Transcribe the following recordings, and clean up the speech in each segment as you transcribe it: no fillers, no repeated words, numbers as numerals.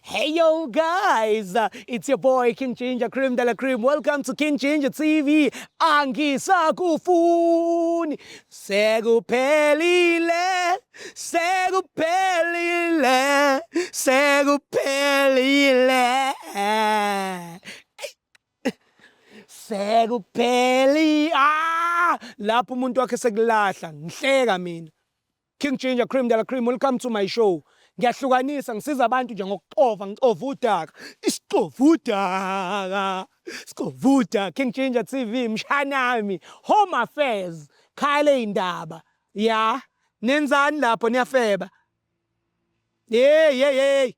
Hey yo guys, it's your boy King Ginger Cream de la Cream. Welcome to King Ginger TV. Angisakufuni sekuphelile, sekuphelile, sekuphelile. Sekupheli ah lapho umuntu wakhe sekulahla ngihleka mina. King Ginger Cream de la Cream, welcome to my show. Ngiyahlukanisa ngisiza abantu nje ngokuxova ngixova udaka. Isixova udaka. Sixova udaka. King Ginger TV mshanami. Home Affairs. Khaya leyindaba. Ya. Nenzani lapho niyafeba. Hey hey hey.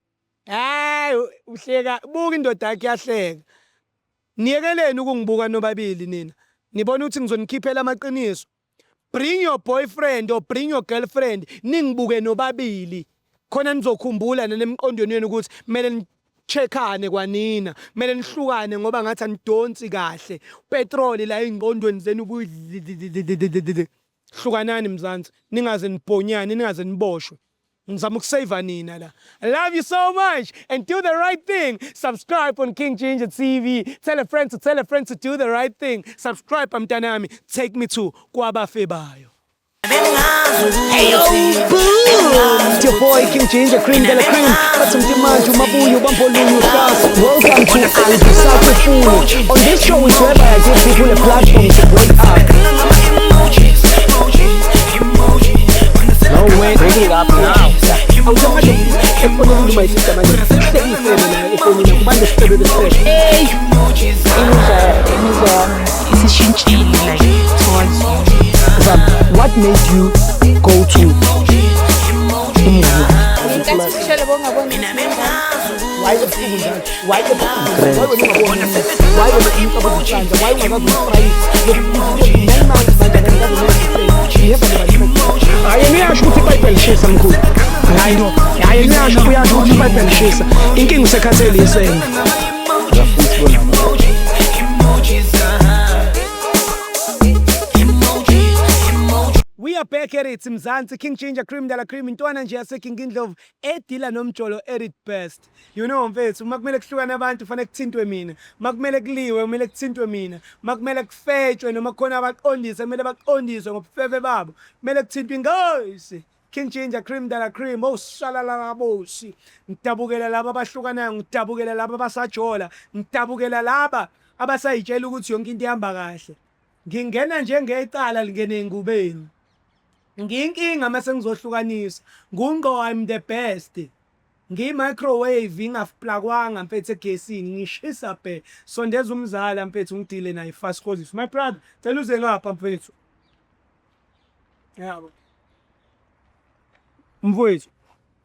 Hayi uhleka buka indoda yakhe iyahleka. Niyekeleni ukungibuka nobabili nina. Nibona ukuthi ngizonikhiphela amaqiniso. Bring your boyfriend or bring your girlfriend ningibuke nobabili khona nizokhumbula nene emqondweni wenu ukuthi kumele ni-check-ane kwanina kumele nihlukane ngoba ngathi anidonsi kahle petroli la ey'ngqondweni zenu hlukanani Mzansi ningaze nibhonyane ningaze niboshwe Ngizama ukusave nina la. I love you so much and do the right thing. Subscribe on King Ginger TV. Tell a friend to tell a friend to do the right thing. Subscribe mntanami. Take me to kwabafebayo. Hey yo, boom! It's your boy King Ginger Cream de la Cream. Bathi mntimanje umabuyo bambolunye uhlasa. Welcome to Angisakufuni. On this show is whereby I give people a platform to break up. No way, break it up now. Awusamanje efonini uma isista manje. Hleki ifebe nayo efonini yakho manje sifebe besifebe. Imizwa yami isishintshile like towards you. Zam, what made you go to umuzi? Ngenkathi ushele bongaboni. Why ebusuku njalo? Why ebusuku? Why wena ungaboni? Why wena umcabango isandla? Why ungakaze uyistrayise? 9 months manje akakaze. Hayi yena uyasho ukuthi iBhayibheli lishisa mkhulu. Hayi no. Hayi yena uyasho uyasho ukuthi iBhayibheli lishisa. Inkinga usekhathele isende. We are back at it Mzansi King Ginger Cream de la Cream intwana nje yase King Indlovu edila nomjolo at it best. You know mfethu uma kumele kuhlukane abantu fanele kuthintwe mina. Uma kumele kuliwe kumele kuthintwe mina. Uma kumele kufetshwe noma khona abaqondise kumele baqondiswe ngobufebe babo. Kumele kuthintwe ingozi. King Ginger Cream de la Cream oh shalala bosi. Ngidabukela laba abahlukanayo, ngidabukela laba abasajola, ngidabukela laba abasayitshela ukuthi yonke into ihamba kahle. Ngingena njengecala lingene engubeni. Ngiyinkinga mase ngizohlukanisa. Ngungqo I'm the best. Ngiyi-microwave ingaplakwanga mfethu egesini ngishisa bhe. Sondeza umzala mfethu ngidile naye fast cause my brother cela uze ngapha mfethu. Yabo. Mfowethu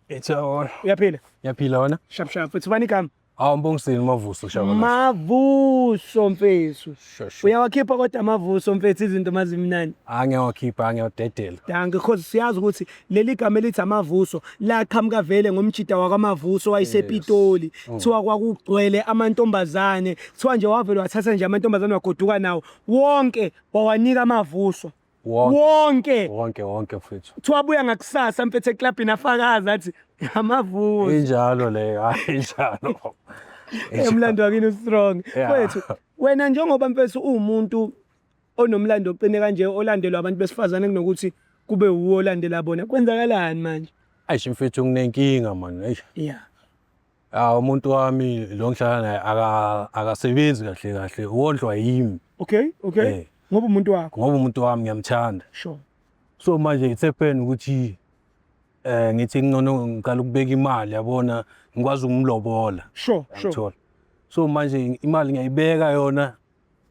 It's all. uyaphila? Yaphila wena? Shap shap mfethu bani igama? Hawu Mbongiseni Mavuso Shabalala. Mavuso mfethu. Sure. Uyawakhipha kodwa amavuso mfethu izinto mazimnandi. Angiyawakhipha angiyawudedela. Dankie cause siyazi ukuthi leli gama elithi amavuso laqhamuka vele ngomjida wakwaMavuso wayesePitoli. Kuthiwa kwakugcwele amantombazane. Kuthiwa nje wavele wathatha nje amantombazane wagoduka nawo wonke wawanika amavuso. Wonke. Wonke. Wonke wonke mfethu. Kuthiwa abuya ngakusasa mfethu eklabhini afakaza athi amavuso. Injalo leyo, hayi injalo. Umlando wakini strong. Mfethu wena njengoba mfethu uwumuntu onomlando oqine kanje olandelwa abantu besifazane kunokuthi kube wuwo olandela bona kwenzakalani manje? Eish mfethu nginenkinga man. Eish. Yeah. Ah umuntu wami lo ngihlala naye akasebenzi kahle kahle wondlwa yimi. Okay. Ngoba umuntu wakho. Ngoba umuntu wami ngiyamthanda. Sure. So manje it's happen ukuthi ngithi ngcono ngiqala ukubeka imali yabona ngikwazi ukumlobola. Sure. Ngithola. So manje imali ngiyayibeka yona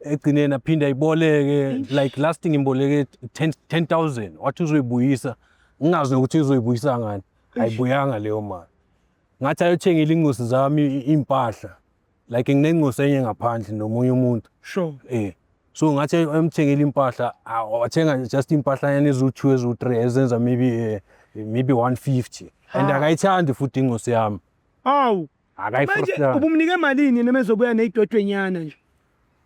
egcineni aphinde ayiboleke like last ngimboleke 10,000 wathi uzoyibuyisa ngingazi nokuthi uzoyibuyisa ngani ayibuyanga leyo mali. Ngathi ayothengela ingosi zami impahla like nginengosi enye ngaphandle nomunye umuntu. Sure. So ngathi ayomthengela impahla wathenga just impahla yana eziwu-2 eziwu-3 ezenza maybe 150 and akayithandi futhi ingosi yami. Awu. Manje ubumnike malini noma ezobuya nezidwedwenyana nje?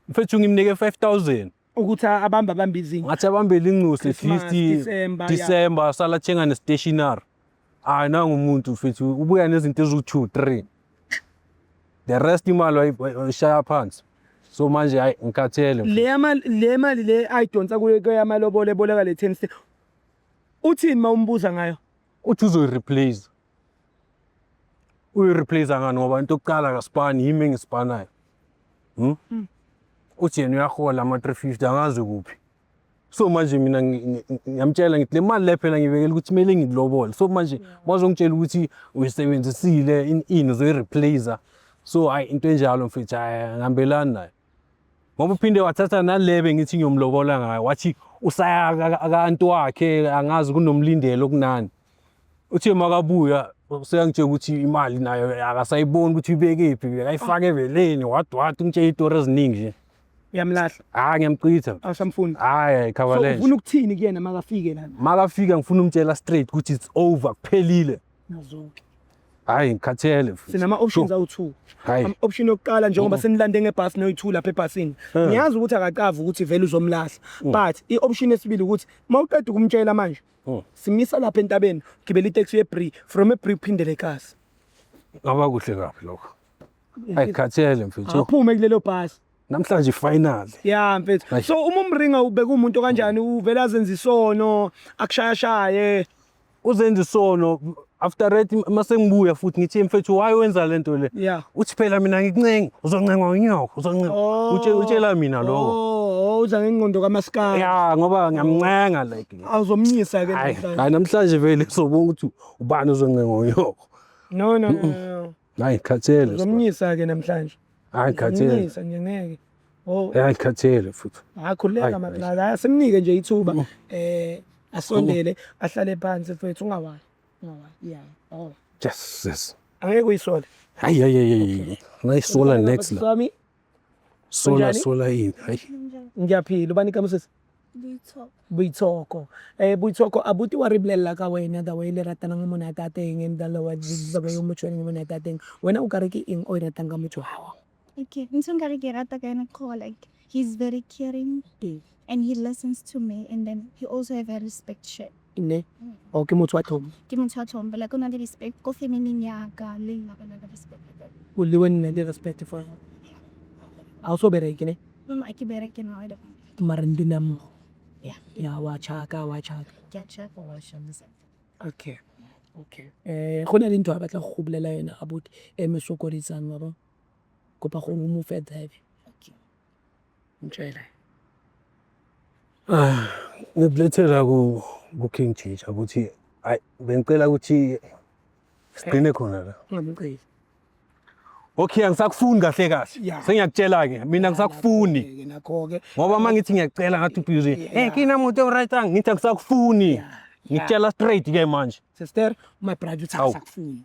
Mfethu ngimnike 5000. Ukuthi abamba abamba izinto. Ngathi abambele incosi Christmas, at least December, yeah. December sala thenga ne-stationery. Hayi nangu umuntu mfethu ubuya nezinto eziwu-2 3. The rest imali wayishaya phansi. So manje hayi ngikhathele. Le mali, le mali le ayidonsa kuye kweyamalobolo eboleka le 10. Uthini uma umbuza ngayo? Uthi uzoyi-replace. Uyi-replace ngani ngoba into yokuqala akasipani, yimi engisipanayo. Uthi yena uyahola ama-350 angazi kuphi. So manje mina ngiyamtshela ngithi le mali le phela ngibekela ukuthi kumele ngilobole. So manje bazongitshela ukuthi uyisebenzisile ini uzoyi-replace. So hayi into enjalo mfethu, hayi angihambelani nayo. Ngoba uphinde wathatha nalebe ngithi ngiyomlobola ngayo, wathi usaya ka-anti wakhe angazi kunomlindelo okunani. Uthe makabuya useyangitshela ukuthi imali nayo akasayiboni ukuthi ibekephi, bekayifake eveleni, what what, ungitshela izitori eziningi nje. Uyamlahla? Hayi ngiyamchitha. Awusamfuni? Hayi So khavalele. ufuna ukuthini kuyena makafike lana? Makafika ngifuna umtshela straight ukuthi it's over, kuphelile. Nazo-ke. Hayi ngikhathele mfethu. Sinama options awu-2. Hayi. Option yokuqala, njengoba senilande ngebhasi noyi-2 lapha ebhasini. Ngiyazi ukuthi akacavi ukuthi vele uzomlahla. But i-option yesibili ukuthi mawuqeda ukumtshela manje, simisa lapha entabeni, gibela itaxi ye-Bree, from eBree uphindele eKasi. Ngaba kuhle kabi lokho. Hayi ngikhathele mfethu. Aphume kulelo bhasi. Namhlanje final. Ya mfethu. Hayi. So uma umringa ubeka umuntu kanjani, uvela azenza isono, akushayashaye? Uzenza isono after that mase ngibuya futhi ngithi mfethu why wenza lento le? Uthi phela mina ngikuncenga, uzoncengwa unyoko, uzoncengwa. Utshela mina lokho. Oh, uza ngengqondo kaMaskandi. Ya ngoba ngiyamncenga like. Awuzomnyisa ke Hayi, namhlanje. hayi namhlanje vele sobona ukuthi ubani ozoncengwa unyoko. No, no, no, no. Hayi ngikhathele. Uzomnyisa ke namhlanje. Hayi ngikhathele. Uzomnyisa nje ngeke. Oh, Hayi ngikhathele futhi. hayi khululeka Hayi, my brother. Hayi simnike nje ithuba. Asondele ahlale phansi mfethu, ungawayi. Ungawayi. Yeah. Oh. Yes, yes. Angeke uyisole. Hayi hayi hayi. Ngayisola next la. Sami Sola Unjani? sola yini? Hayi. Ngiyaphila, ubani igama sisi? Boitshoko. Boitshoko. Boitshoko, abuti wa re bolella ka wena, the way le ratanang ka monate a teng, and the way the way o mo tshwereng ka monate a teng. Wena o ka re ke eng o e ratang ka motho wa hao? Okay, ntho nkare ke rata ka ena ke gore like he's very caring and he listens to me, and then he also have a respect shit. Ne? O ke motho wa tlhompho. Ke motho wa tlhompho, like o na le respect ko family ya ka, le nna ke na le respect. O le wena le respect for. Ha o so bereke ne? Mama ke bereke now, I don't. Mara ndi na mmogo. Yeah. Ya wa chaka, wa chaka. Ke a chaka, wa shamisa. Okay. Okay. Go na le ntho a batla go go bolela yena abuti e mo sokodisang wa bo. Kopa go mo fe tsebe. Okay. Ntshele. Ngibulethela ku King Ginger ukuthi hayi bengicela ukuthi sigcine khona la. Ungamceli. Okay, angisakufuni kahle kahle. Yeah. Sengiyakutshela ke, mina angisakufuni. Ke nakho ke. Ngoba mangithi ngiyacela ngathi ubusy. Kina muntu oright ngithi angisakufuni. Ngikutshela straight ke manje. Sister, my brother uthi Hawu. angisakufuni.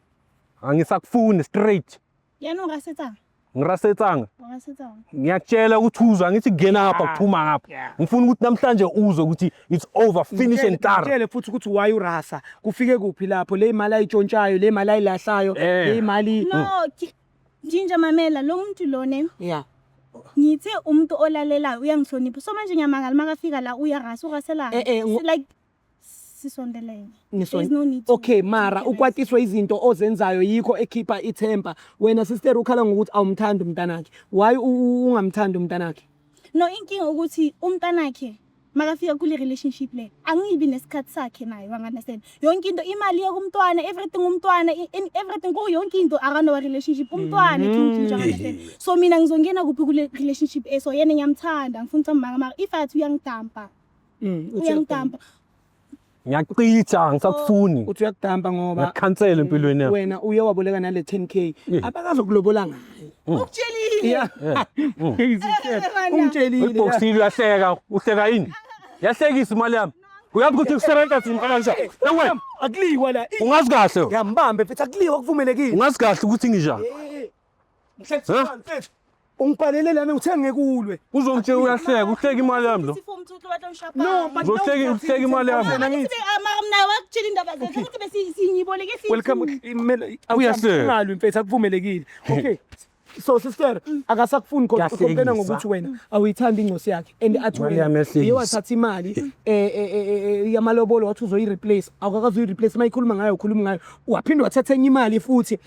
Angisakufuni straight. Yena o rasetsang? Ngirasetsanga. O rasetsang? Ngiyakutshela ukuthi uzwa ngithi kungena ngapha kuphuma ngapha. Yeah. Ngifuna ukuthi namhlanje uzwe ukuthi it's over, finish and tar. Ngitshele futhi ukuthi why urasa. Kufike kuphi lapho le mali ayitshontshayo, le mali ayilahlayo, le mali. No, Ginger mamela lo muntu lo ne. Yeah. Ngithe umuntu olalelayo uyangihlonipha. So manje ngiyamangala makafika la uyarasa, urasela. Like sisondelene. There's no need to. Okay, mara ukwatiswa izinto ozenzayo yikho ekhipha ithemba. Wena sister ukhala ngokuthi awumthandi umntanakhe. Why ungamthandi umntanakhe? No, inkinga ukuthi umntanakhe makafika kule relationship le angibi nesikhathi sakhe naye, wangi-understand? Yonke into imali yekumntwana, everything umntwana, everything kuyo yonke into akanowa relationship umntwana King Ginger, understand? So mina ngizongena kuphi kule relationship so yena ngiyamthanda, ngifuna ukuthi mama mara if athi uyangidampa. Uyangidampa. Ngiyaqitha ngisakufuni. Uthi uyakudampa ngoba ngiyakhansela empilweni yakho. Wena uye waboleka nale 10K. Abakazokulobola ngayo. Ukutshelile. Yeah. Ungitshelile. Ibhokisile uyahleka, uhleka yini? Yahlekisa imali yami. Uyazi ukuthi kusebenza nzima kanjani? Ewe, Akuliwa la. ungazi kahle. Ngiyambamba mfethu, akuliwa kuvumelekile. Ungazi kahle ukuthi nginjani. Mfethu, ungibhalele lana uthe ngeke ulwe. Uzongitshela uyahleka, uhleka imali yami lo. No, but Uzohleka imali yami. Mara mina wakutshela indaba zethu ukuthi bese sinyiboleke sithi. Welcome. Uyahleka. Ungalwi mfethu, akuvumelekile. Okay. So sister akasakufuni khona Kuyahlekisa. ucomplaina ngokuthi wena awuyithandi incosi yakhe and athi Imali wena yami iyahlekisa. uye wathatha imali yamalobolo wathi uzoyi-replace awukakazi uyi-replace uma ikhuluma ngayo ukhuluma ngayo waphinde wathatha enye imali futhi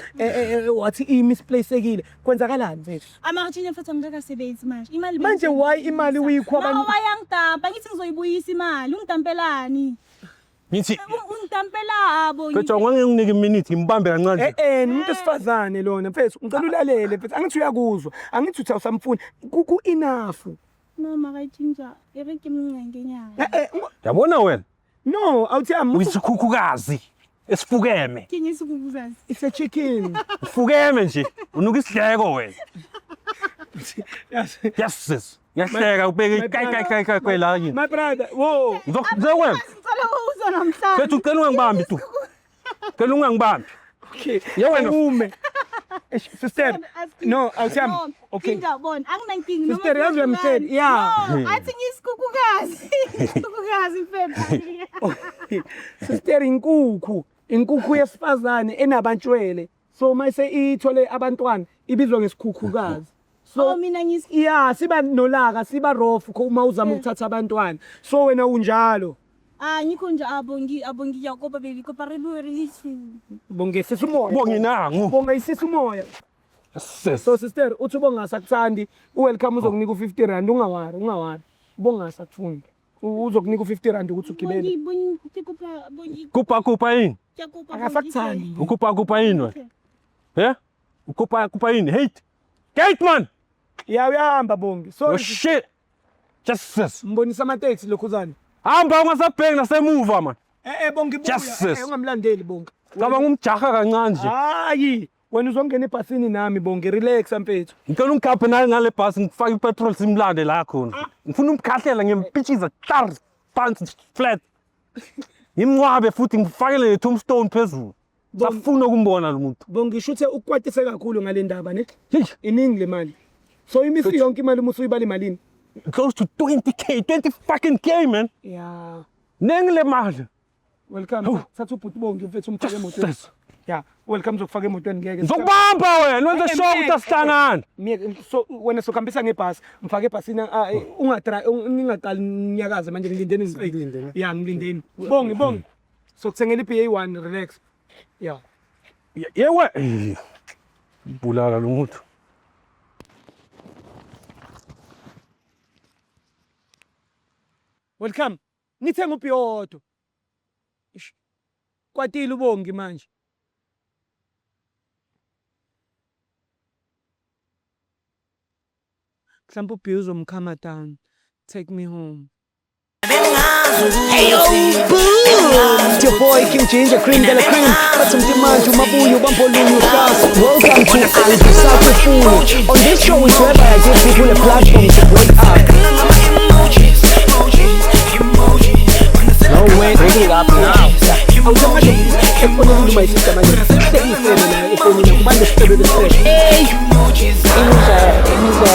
wathi i-misplace-ekile kwenzakalani mfethu? Amara mfethu angikakasebenzi manje. Imali Manje why imali uyikhwaba- Mara wayangidampa ngithi ngizoyibuyisa imali ungidampelani? Ngithi Ungidampela abo. mfethu awungange nginike iminute ngimbambe kancane nje. Eh umuntu wesifazane lona mfethu ngicela ulalele mfethu angithi uyakuzwa angithi uthi awusamfuni ku enough. No mara Ginger, e re ke mncenge nyana. Yabona wena No awuthi ami uyisikhukhukazi esifukeme. Ke ngisikubuzazi. it's a chicken. Ufukeme nje unuka isidleko wena. Yes. Yes sis. Ngiyahleka ubeke My kai kai brother. kai kai kai la yini. My brother, whoa. Ngizokuzwe wena. Ngicela ukuzwa namhlanje. Mfethu ucela ungangibambi tu. Cela ungangibambi. Okay. Ye wena. Ume. Eish, sister. No, awuthami. No, Okay. Ginger bona anginankinga Sister, yazi uyamtshela, yeah. No, athi ngiyisikhukukazi. Isikhukukazi mfethu. Sister inkukhu, inkukhu yesifazane enabantshwele. So mayise ithole abantwana ibizwa ngesikhukhukazi. So Oh mina ngis yeah, siba nolaka, siba rough uma uzama ukuthatha abantwana. So wena unjalo. Ah ngikho nje abongi abongi yakoba baby kopa re bue re le two. Bongesisa umoya. Bongi nangu. Bongesisa umoya. Sis. So sister, uthi ubongasakuthandi, uwelcome uzokunika u50 rand ungawari, ungawari. Ubongasakufuni. Uzokunika u50 rand ukuthi ugibele. Bongi bongi ke kopa bongi Kupa kupa yini? ke kopa. Akasakuthandi. Ukupa kupa yini wena? Eh? Ukupa kupa yini? Hate. Gate man. Ya uyahamba Bongi. Oh Sorry. shit. Just sis. Mbonisa amateksi lokhuzana. Hamba ungasabheki nasemuva man. Bongi buya. Just sis. Ungamlandeli Bongi. Cabanga umjaha kancane nje. Hayi, wena uzongena ebhasini nami Bongi, relax mfethu. Ngicela ungikhaphe naye ngale bhasi ngifake ipetrol simlande la khona. Ngifuna umkhahlela ngiyempitshiza tar phansi flat. Ngimncwabe futhi ngifakele ne-tombstone phezulu. Safuna ukumbona lo muntu. Bongi shuthe ukukwatise kakhulu ngale ndaba ne. Hey, Iningi le mali. So imisi yonke imali uma usuyibala imalini? close to 20K, 20 fucking K man. Yeah. Ningi le mali. Welcome. Thatha ubhuti Bongi mfethu umfake emotweni. Sis. Yeah, welcome uzokufaka emotweni ngeke. Ngizokubamba wena wenze sure ukuthi asihlangane. Miyeke so wena sokuhambisa ngebhasi, mfake ebhasini ungatry ningaqali ninyakaze manje ngilindeni Ngilindeni. Yeah, ngilindeni. Bongi Bongi. Sokuthengela iBA1 relax. Yeah. Yewe. Bulala lo muntu. Welcome. Nithenga ubhiyodo. Ish. Kwatile uBongi manje. Mhlawumbe uBhiyo uzomkhama down. Take me home. Boom! It's your boy King Ginger Cream de la Cream. Bathi mtimanje umabuyo bambolunye uhlasa. Welcome to Angisakufuni. On this show is whereby I give people a platform to break up. No way, bring it up now. Awusamanje efonini my sister manje. Sengifele nayo efonini kubantu sicebe besicebe. Hey, imizwa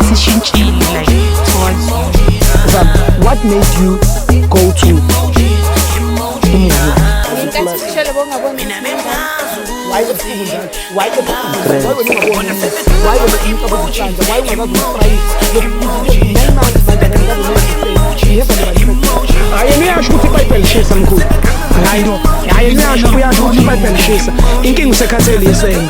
isishintshile like towards you. What made you go to umuzi? Why ebusuku njalo? Why ebusuku? Why wena ungaboni? Why wena umcabango uhlanza? Why ungakazi ukusprayisa? 9 months manje akakazi uyenza. Hayi niyasho ukuthi iBhayibheli lishisa mkhulu. Hayi no. Hayi niyasho uyasho ukuthi iBhayibheli lishisa. Inkinga usekhathele isende.